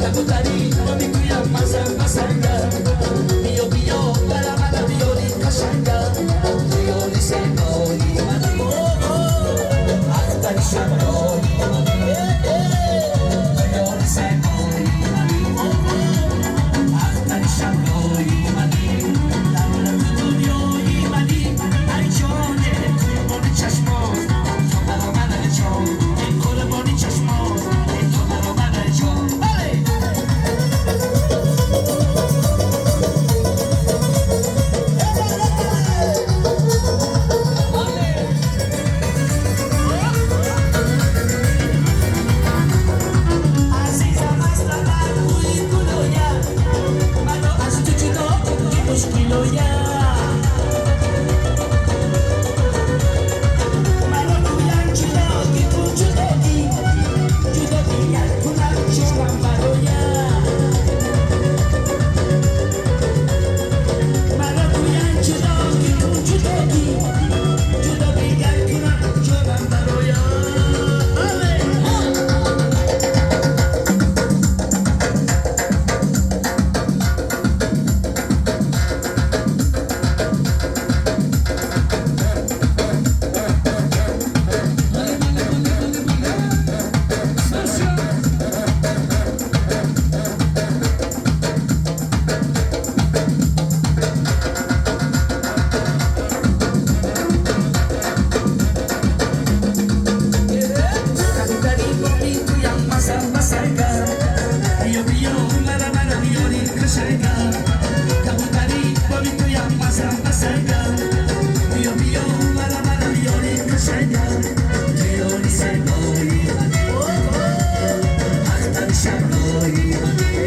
Кабутари бо мигӯям мазам масанга. Биё, биё, бара мана биёри қашанга. Ёри зебои ман, ахтари шаброи ман. Ёри зебои ман, ахтари шаброи ман. Давлату дунёи мани, ай ҷоне, қурбони чашмон, ту маро мана ҷон, эй қурбони чашмон, эй ту маро мана ҷон. Бале! Азизам, аз лабат бӯи гул ояд, маро аз ту ҷудо ки мушкил ояд. Маро гӯянд ҷудогӣ кун, ҷудогӣ, ҷудогӣ гар кунам ҷонам барояд. Маро гӯянд ҷудогӣ кун, ҷудогӣ, ҷудогӣ гар кунам ҷонам барояд. Бале! Бале, бале, бале, бале, бале. Сарша. Кабутари бо мигӯям мазам масанга. Биё, биё, мара мана биёри қашанга. Кабутари бо мигӯям мазам масанга. Биё, биё, мара мана биёри қашанга. Ёри зебои ман, ахтари шаброи ман.